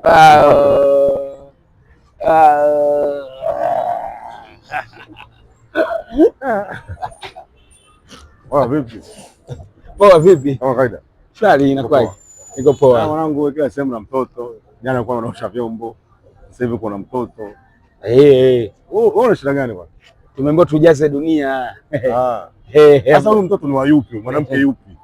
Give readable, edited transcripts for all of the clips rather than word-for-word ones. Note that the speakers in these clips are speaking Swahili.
Wow. Wow. Poa vipi? Poa vipi? Kama kawaida. Shwari, inakuwaje? Niko poa. Mwanangu kila sehemu na mtoto. Jana alikuwa anaosha vyombo. Sasa hivi kuna mtoto. Eh eh. Wewe una shida gani bwana? Tumeambiwa tujaze dunia. Ah. Eh. Sasa huyu mtoto ni wa yupi? Mwanamke yupi?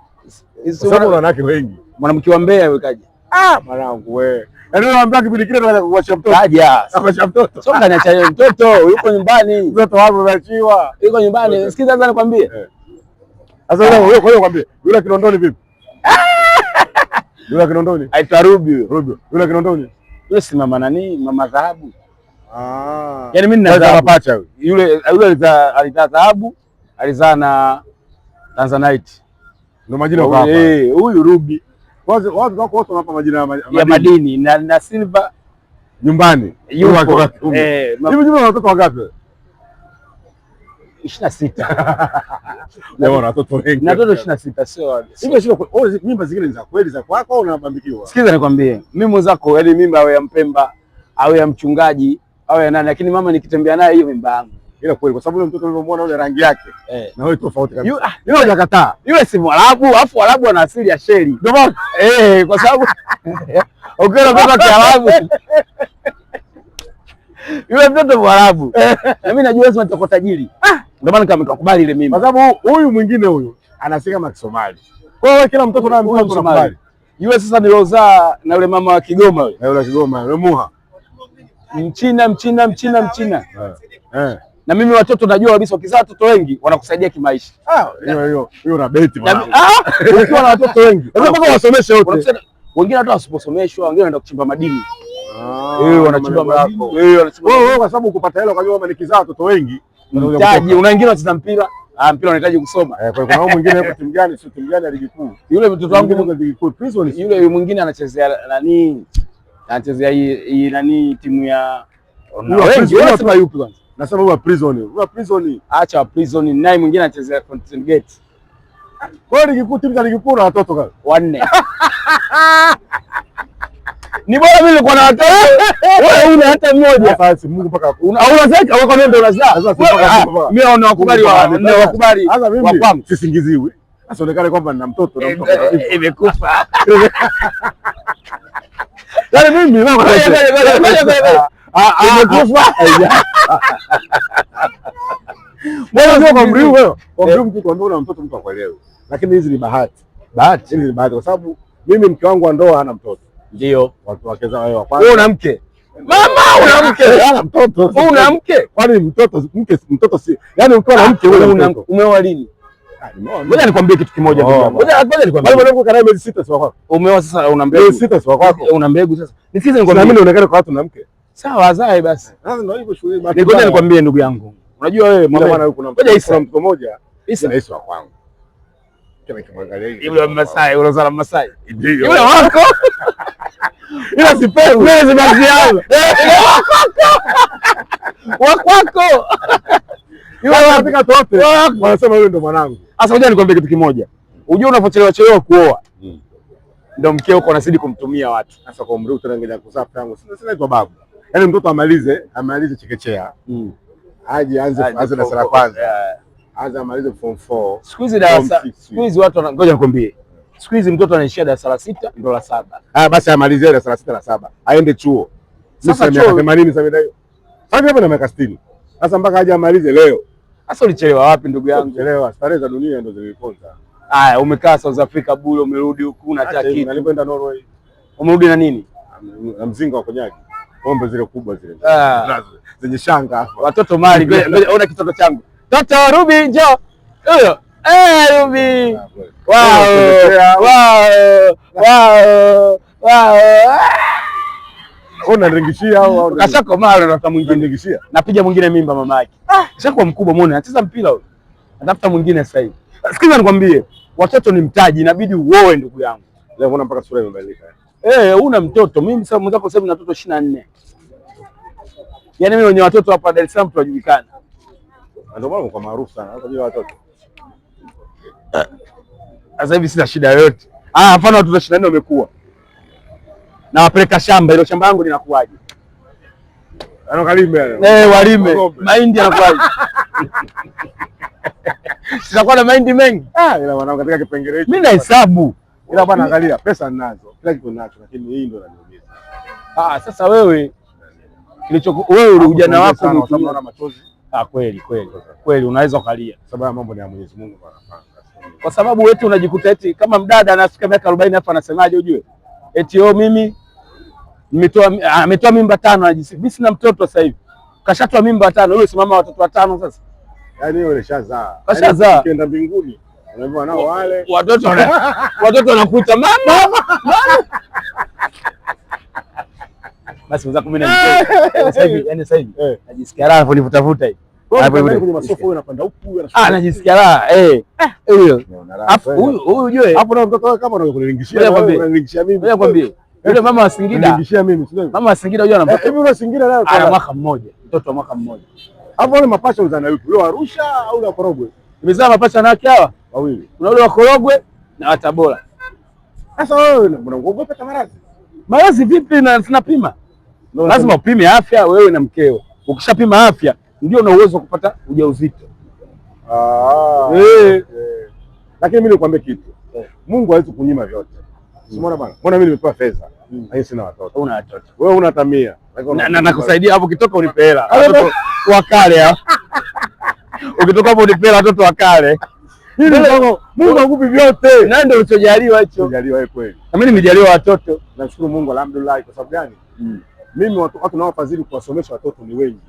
Kwa sababu una wanawake wengi. Mwanamke wa Mbeya yule kaja. Ah, mwanangu wewe. Yaani unaambia kipindi kile tunataka kuacha mtoto. Kaja. Kuacha mtoto. Sio kaniacha yeye mtoto, yuko nyumbani. Mtoto wangu umeachiwa. Yuko nyumbani. Sikiza sasa nikwambie. Sasa yule wewe, kwa hiyo kwambie, yule Kinondoni vipi? Yule Kinondoni? Aitwa Ruby huyo. Ruby. Yule Kinondoni? Yule si mama nani? Mama dhahabu. Ah. Yaani mimi nina Sasa dhahabu. mapacha yule. Yule alizaa dhahabu, alizaa na Tanzanite. Ndio majina kwa hapa. Eh, huyu Ruby Kwanza watu wako wote wanapa majina ya madini na silver nyumbani. yupo. Hivi Eh, nyumbani watoto wangapi? 26. Leo wana watoto wengi. Na watoto 26 sio. Hivi sio wewe, mimba zingine ni za kweli za kwako au unabambikiwa? Sikiza nikwambie, mimi mwenzako, yaani mimba awe ya Mpemba, awe ya mchungaji, awe ya nani, lakini mama nikitembea naye hiyo mimba yangu. Ila kweli kwa sababu yule mtoto ulivyomwona yule rangi yake Eh. na wewe tofauti kabisa. Yule hajakataa. Yule si Mwarabu, alafu Waarabu wana asili ya sheri. Ndio maana Eh, kwa sababu ukiona mtoto wa Kiarabu yule mtoto Mwarabu. Na mimi najua lazima nitakuwa tajiri. Ndio maana kama nikakubali ile mimba. kwa sababu huyu mwingine huyu anasikia kama Kisomali. Kwa hiyo kila mtoto naye Huyu mtoto Msomali. anakubali. Yule sasa niliozaa na yule mama wa Kigoma yule. Na yule Kigoma, yule Muha. Mchina, Mchina, Mchina, Mchina. Eh. Na mimi watoto najua kabisa ukizaa watoto wengi wanakusaidia kimaisha. Ah, hiyo hiyo hiyo na beti Na- mwanangu. Ah, ukiwa na watoto wengi. Sasa mpaka wasomeshe wote. Wengine hata wasiposomeshwa, wengine wanaenda kuchimba madini. Ah, Eh, wanachimba malengo yako. madini. Eh, wanachimba Wewe wewe kwa sababu ukupata hela ukajua kwamba nikizaa watoto wengi ndio mtaji. Una wengine wanacheza mpira. Ah, mpira unahitaji kusoma. Eh, kwa kuna huyu mwingine yuko timu gani? Sio timu gani ya ligi kuu? Yule mtoto Wangu wangu yuko ligi kuu Prison. yule mwingine anachezea nani? Anachezea hii nani timu ya Huyu wa wengi. Prison, Wewe unasema yupi kwanza? Nasema huyu wa Prison, huyu wa Prison. Acha wa Prison, naye mwingine anachezea Fountain Gate. Kwa hiyo ligi kuu, timu za ligi kuu na watoto kaka. Wanne. Ni bora mimi nilikuwa na watoto. Wewe una hata mmoja. Sasa si Mungu mpaka Una zaka wewe kwa ndio unazaa. Sasa si mpaka- Mimi naona wakubali wa Mungu ndio wakubali. Sasa wa mimi kwangu. sisingiziwi. Sasa onekane kwamba nina mtoto na mtoto. Imekufa. Yaani mimi Ngoja, ngoja, ngoja, ngoja, ngoja. Imekufa. Mbona sio kwa umri huu wewe? Kwa umri huu mtu kuambia una mtoto mtu akuelewe. Lakini hizi ni bahati. Bahati. Hizi ni bahati kwa sababu mimi mke wangu wa ndoa hana mtoto. Ndio. Watu wake zao wa kwanza. Wewe una mke? Mama una mke? Hana mtoto. Wewe una mke? Kwani mtoto mke mtoto si yaani ukiwa na mke wewe Una mtoto. umeoa lini? Ah, nimeoa. Ngoja nikwambie kitu kimoja Oh, ndugu yangu. Ngoja ngoja Wale nikwambie. mwanangu kana miezi sita si wa kwako. Umeoa sasa una Miezi mbegu. sita si wa kwako. Una mbegu sasa. Nisikize Na mimi nikwambie. nionekane kwa watu na mke. Sawa azae basi. Sasa ndio hivyo shughuli. Ngoja nikwambie ndugu yangu. Unajua wewe Mwana mwambie. bwana kuna Ngoja Isa. kuna mtu mmoja Isa. Isa wa kwangu. Kama nikimwangalia hivi. Yule wa Masai, yule wa Masai. Ndio. Yule wako. Ila sipewi. Wewe si basi yangu. Wa kwako. Yule anapika tote. Wanasema yule ndo mwanangu. Sasa ngoja nikwambie kitu kimoja. Unajua unapochelewa chelewa kuoa ndio mkeo uko unazidi kumtumia watu. Sasa kwa umri huu tena ngoja kuzaa yangu. Sina sina kwa babu. Yaani mtoto amalize chekechea. Aje aanze aanze darasa la kwanza. Aanze amalize form 4. Siku hizi darasa, Form six. siku hizi watu ngoja nikwambie. Siku hizi mtoto anaishia darasa la sita ndo la saba. Ah, basi amalize darasa la sita la saba. Aende chuo. Sasa Sasa miaka chuo- 80 sasa hiyo. Sasa hapo na miaka 60. Sasa mpaka aje amalize leo. Sasa ulichelewa wapi ndugu yangu? Chelewa, starehe za dunia ndo ziliponza. Aya, umekaa South Africa bure, umerudi huku unataka kitu. Nilipoenda Norway Umerudi na nini? na mzinga wa konyaki. Pombe zile kubwa zile. Ah. Nazo, zenye shanga hapa. Watoto mali, ngoja ngoja, ona kitoto changu. Toto Ruby njoo. Huyo. Eh, Ruby. Wow. Wow. Wow. Wow. Unaringishia au Kashako mali na mwingine. unaringishia? Napiga mwingine mimba mama yake. Kashakuwa mkubwa muone anacheza mpira huyo. Natafuta mwingine sasa hivi. Sikiza nikwambie, watoto ni mtaji, inabidi uoe ndugu yangu. Leo mbona mpaka sura imebadilika. Eh, una mtoto. Mimi sasa mwenzako sasa hivi na watoto 24. Yaani mimi wenye watoto hapa Dar es Salaam tunajulikana. Ndio maana kwa maarufu sana hata bila watoto. Sasa hivi sina shida yoyote. Ah, hapana watoto 24 wamekuwa. Nawapeleka shamba, hilo shamba langu linakuwaje? Ano kalime. Eh, walime. Mahindi yanakuwaje? Sitakuwa na mahindi mengi. Ah, ila mwanangu katika kipengele hicho. Mimi nahesabu. Ila bwana angalia, pesa ninazo. Kila kitu ninacho, lakini hii ndio inaniumiza. Ah, sasa wewe kilicho wewe ujana wako umetumia na machozi. Ah, kweli kweli. Kweli unaweza ukalia. Sababu mambo ni ya Mwenyezi Mungu anapanga. Kwa sababu wetu unajikuta eti kama mdada anafika miaka 40 hapa anasemaje ujue? Eti oh, mimi ametoa mimba 5 anajisifu. Mimi sina mtoto sasa hivi. Kashatoa mimba 5, yule simama watoto 5 sasa. Yaani yule shazaa. Kashazaa. Ukienda mbinguni unaambiwa nao wale watoto watoto wanakuita mama mama. Basi mza 10 na sasa hivi, yani sasa hivi najisikia raha nivutavuta hivi. Kwenye masofa huyu anapanda huku huyu anashuka. Ah, najisikia raha eh. Huyo. Alafu huyu ujue. Hapo na mtoto kama unanilingishia, unanilingishia mimi. Ngoja kwambie. Yule mama wa Singida. Unanilingishia mimi, sio? Mama wa Singida unajua ana mtoto. Hivi yule Singida nayo ana mwaka mmoja, mtoto wa mwaka mmoja. Hapo wale mapacha uzana yupi? Yule wa Arusha au yule wa Korogwe? Nimezaa mapacha na wake hawa wawili. Kuna yule wa Korogwe na wa Tabora. Sasa wewe unaogopa hata maradhi? Maradhi vipi na tunapima? No, lazima upime afya wewe na mkeo. Ukishapima afya ndio una uwezo kupata ujauzito. Ah. Lakini mimi nikwambie kitu. Mungu hawezi kunyima vyote. Umeona bwana? Mbona mimi nimepewa fedha? Lakini sina watoto. Una watoto. Wewe una tamia. Na nakusaidia hapo ukitoka unipe hela. Watoto wa kale hao. Ukitoka hapo unipe hela watoto wa kale. Mungu hakupi vyote. Na ndio ulichojaliwa hicho. Ulichojaliwa wewe kweli. Na mimi nimejaliwa watoto. Nashukuru Mungu alhamdulillah. Kwa sababu gani? Mimi watu naowafadhili kuwasomesha watoto ni wengi.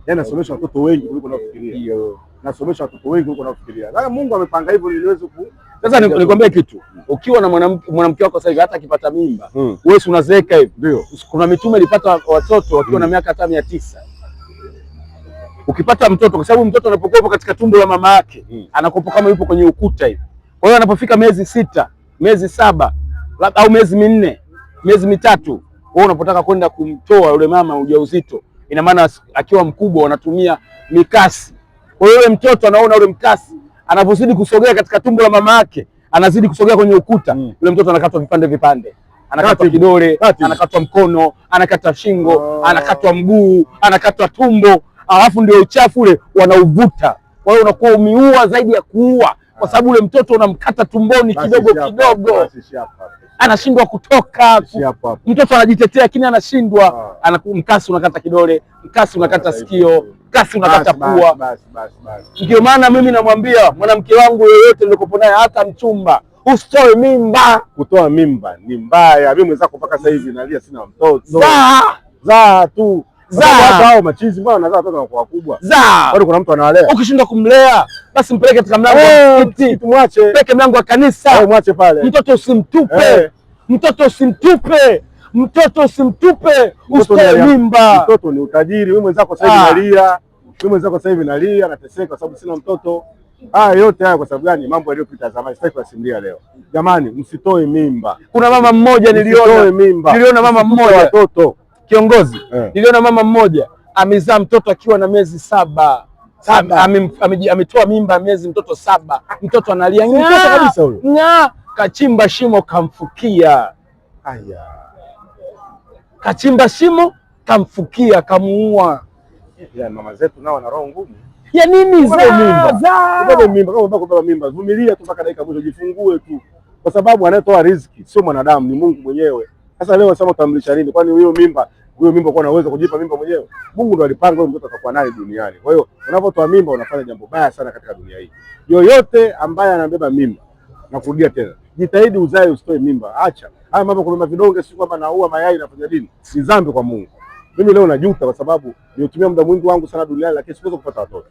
Yaani nasomesha watoto wengi kuliko nafikiria. Nasomesha watoto wengi kuliko nafikiria. Sasa Mungu amepanga hivyo ili niweze ku. Sasa nikwambie kitu. Ukiwa na mwanamke wako sasa hivi hata akipata mimba, wewe si unazeeka hivi. Ndio. Kuna mitume ilipata watoto wakiwa na miaka hata 900. Ukipata mtoto, kwa sababu mtoto anapokuwa katika tumbo la mama yake, anakuwa kama yupo kwenye ukuta hivi. Kwa hiyo anapofika miezi 6, miezi 7 au miezi 4, miezi 3, wewe unapotaka kwenda kumtoa yule mama ujauzito, ina maana akiwa mkubwa wanatumia mikasi. Kwa hiyo yule mtoto anaona ule mkasi, anapozidi kusogea katika tumbo la mama yake, anazidi kusogea kwenye ukuta, yule mtoto anakatwa vipande vipande. Anakatwa kidole, anakatwa mkono, anakatwa shingo, anakatwa mguu, anakatwa tumbo, alafu ndio uchafu ule wanauvuta. Kwa hiyo unakuwa umeua zaidi ya kuua, kwa sababu ule mtoto unamkata tumboni kidogo kidogo, anashindwa kutoka. Mtoto anajitetea lakini anashindwa. Mkasi unakata kidole, mkasi unakata sikio, mkasi unakata pua. Ndio maana mimi namwambia mwanamke wangu yoyote nilikopo naye, hata mchumba, usitoe mimba. Kutoa mimba ni mbaya. Mimi mwenzako mpaka sasa hivi nalia sina mtoto. Zaa tu. Zaa. Hao machizi mbona wanazaa watoto wanakuwa wakubwa? Zaa. Bado kuna mtu anawalea. Ukishindwa kumlea basi mpeleke katika mlango wa msikiti, mwache. Mpeleke mlango wa kanisa. Mwache pale. Mtoto usimtupe. Mtoto usimtupe. Mtoto usimtupe. Usitoe mimba. Mtoto ni utajiri. Wewe mwenzako sasa hivi nalia. Wewe mwenzako sasa hivi nalia, nateseka kwa sababu sina mtoto. Haya yote haya kwa sababu gani? Mambo yaliyopita zamani sitaki kusimulia leo. Jamani, msitoe mimba. Kuna mama mmoja niliona. Mimba. Niliona mama mmoja watoto. Kiongozi, niliona mama mmoja amezaa mtoto akiwa na miezi 7. Ametoa mimba miezi mtoto 7. Mtoto analia kabisa huyo. Nga, kachimba shimo kamfukia. Aya. Kachimba shimo kamfukia, kamuua. Ya mama zetu nao wana roho ngumu. Ya nini? Zaa, zaa. Ubebe mimba, kama ubebe mimba, vumilia tu mpaka dakika mwisho, jifungue tu. Kwa sababu anayetoa riziki sio mwanadamu, ni Mungu mwenyewe. Sasa leo sema utamlisha nini? Kwani huyo mimba kwa anaweza kujipa mimba mwenyewe? Mungu ndo alipanga huyo mtoto atakuwa naye duniani. Kwa hiyo unapotoa mimba unafanya jambo baya sana katika dunia hii. Yoyote ambaye anabeba mimba, na kurudia tena, jitahidi uzae, usitoe mimba. Acha haya mambo kubeba vidonge, si kwamba naua mayai nafanya nini, si dhambi kwa Mungu. Mimi leo najuta kwa sababu nilitumia muda mwingi wangu sana duniani, lakini sikuweza kupata watoto.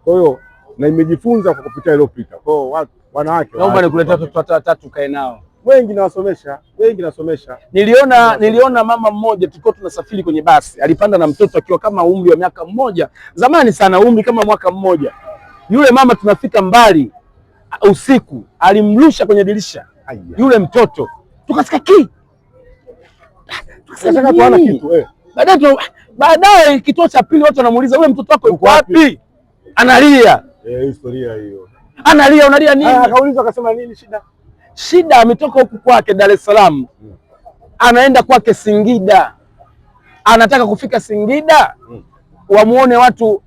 Kwa hiyo na nimejifunza kwa kupitia iliyopita. Kwa hiyo watu wanawake, naomba nikuletea watoto watatu kae nao. Wengi nawasomesha, wengi nasomesha. Niliona mama mmoja, tulikuwa tunasafiri kwenye basi, alipanda na mtoto akiwa kama umri wa miaka 1, zamani sana, umri kama mwaka 1. Yule mama tunafika mbali usiku, alimrusha kwenye dirisha yule mtoto, tukasikia ki. Tukasema kitu Baadaye kituo cha pili watu wanamuuliza yule mtoto wako yuko wapi? Analia. Historia hiyo. Analia, unalia nini? Akauliza akasema nini shida? Shida ametoka huku kwake Dar es Salaam. Anaenda kwake Singida, anataka kufika Singida wamuone watu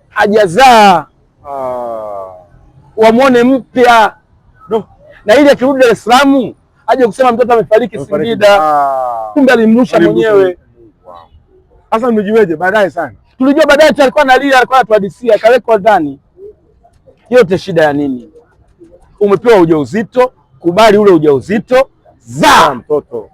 hajazaa, wamuone mpya na ili akirudi Dar es Salaam aje kusema mtoto amefariki Singida, kumbe alimrusha mwenyewe. Sasa mlijueje baadaye sana? Tulijua baadaye tu, alikuwa analia, alikuwa anatuhadisia, akawekwa ndani. Yote shida ya nini? Umepewa ujauzito, kubali ule ujauzito, zaa mtoto.